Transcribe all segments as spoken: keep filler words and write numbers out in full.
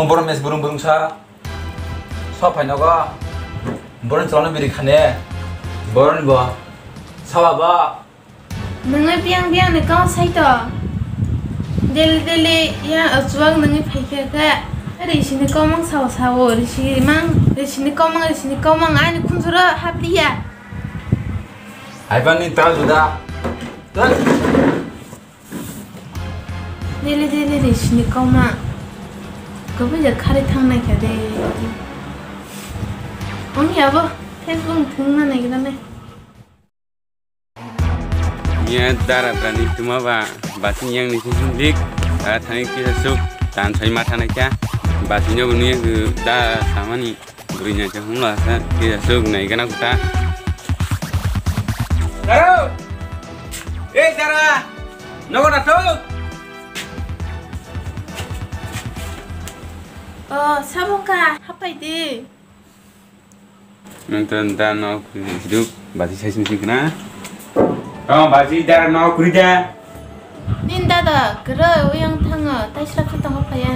Borok mes burung burung sa. Sa phai nogo. Borok chalano biri khane. Borok ni bo. Sawa ba. Nungwi biang biang ni kau sai to. Daily daily ya chuwak nungwi phai khe khe. Risi ni kau mang sao sao. Risi mang, risi ni kau mang, risi ni kau mang. Ani khunjuro hapli ya. Hai bang ni ta juda. Tun. Dili dili ri sini koma. Kobanja khari thang nai kha de. Ong ya bo Facebook thung na nai gra nai. Nia dara brani tuma ba batin yang ni sing dik. Dara thani kisa suk tan soi ma thana kya. Batin yo ni da samani. Gurinya ke hum la sa kisa suk nai gana kuta. Dara! Eh, Dara! Nogo na tuk! Oh, sabongka, hapai di. Nonton da no kuri duk, basi sai sini kena. Oh, basi Dara no kuri da. Nin dada, kere uyang tanga, taisra khatang apa ya?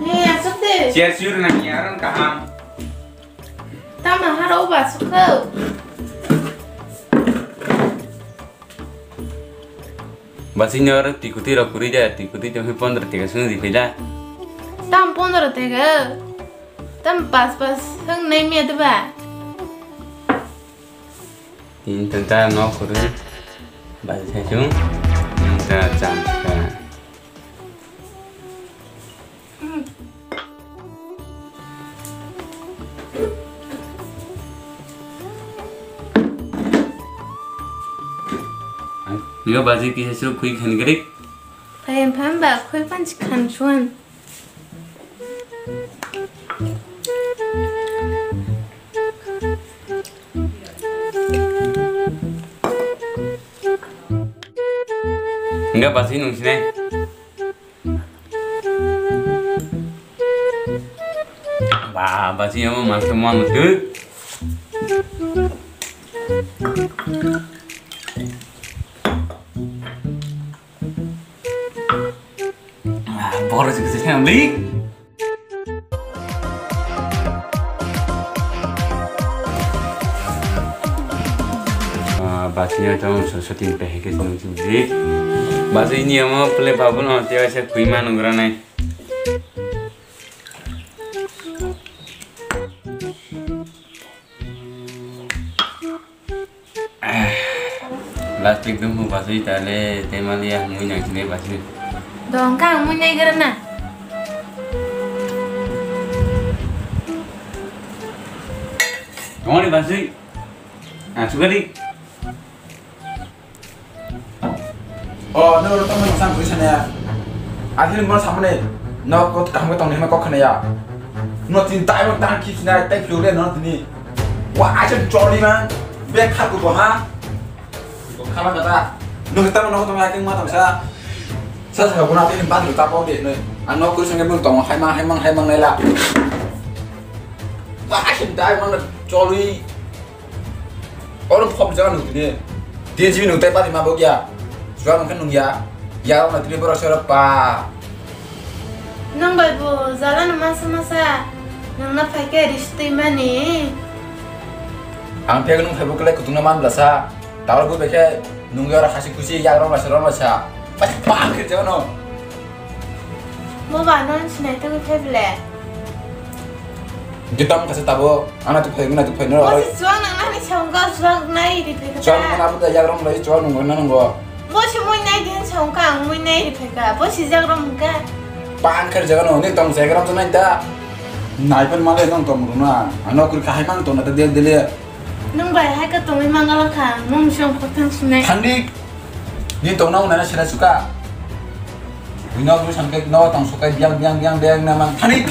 Ni asuk de. Siar siur nang yaran kaham. Tama haro ba sukho. Basi nyor tikuti rok kuri da, tikuti jong pondro tega sung di peda. Tam pondro tega. Tam pas pas hang nai me de ba. Tin tenta no kuri. Basi sai sung. Tin ta cham ka. Yo baji kisa su khui khan grik. Phayan phan ba khui pan khan chuan. Enggak pasti nung sini. Ba, basi amo mangke mo anu tu. Ah, boro sih sih yang beli. Ah, basi nya tong so so tin pe heke sini sini. Basi ini amo pele babun oh tiwa se kui manu granai. Plastic dum hu basui tale temali ya mui nang sini basui. Dong kang mui nai gara na. Tongani basui. Ah, sugari. Oh, no, no, tamo sang kuri sana ya. Akhir mo samne. No, kot kaham tong ni ma kok khana ya. No tin tai mo tang ki sina tai flu le no tini. Wa acha joli man. Be kha ku bo ha. Ko khala kata. No kita mo no to ma king ma tam sa. Sa sa ko na tin ba ta po de no. Ang no kuri sana mo tong hai ma hai mang hai mang nai la. Wa acha tai mo joli. Oro khop jaga nung tini. Tin simi nung tai pati ma bok ya. Suar nung khe nung ya. Ya rok na tini borok sero pa. Nung bai bo jala no masa masa. Nung na phai khe ristui mani. Ang phek nung phai bo kle kutung na man blasa. Tawar bo bekhe nung ya oro hasi kusi ya rok na sero masa. Pas pa khe jaga no. Mo ba non sinai tongwi phai ble. Hwnkhe tamo kaisa tabo, ana tu phai, ana tu phai, no. Bo se chuwak nang nani songkha, chuwak nai ri phai kha. Chuwak nang nabo da yagrong lai chuwak nung nang nungo. Bo se mui nai din songkha, ang mui nai ri phai kha. Bo se jagrong hwnkha. Pang kher jaga no, ni tong jagrong to nai da. Nai pan male nang tong runa. Ano kur kahai mang tong na ta del dele. Nung bai hai ka tongwi mangala kha, mung song kho thang sunai. Thangdi. Ni tong nang nana sira suka. Bino bini samke no tong suka biang biang biang biang na mang. Thangdi.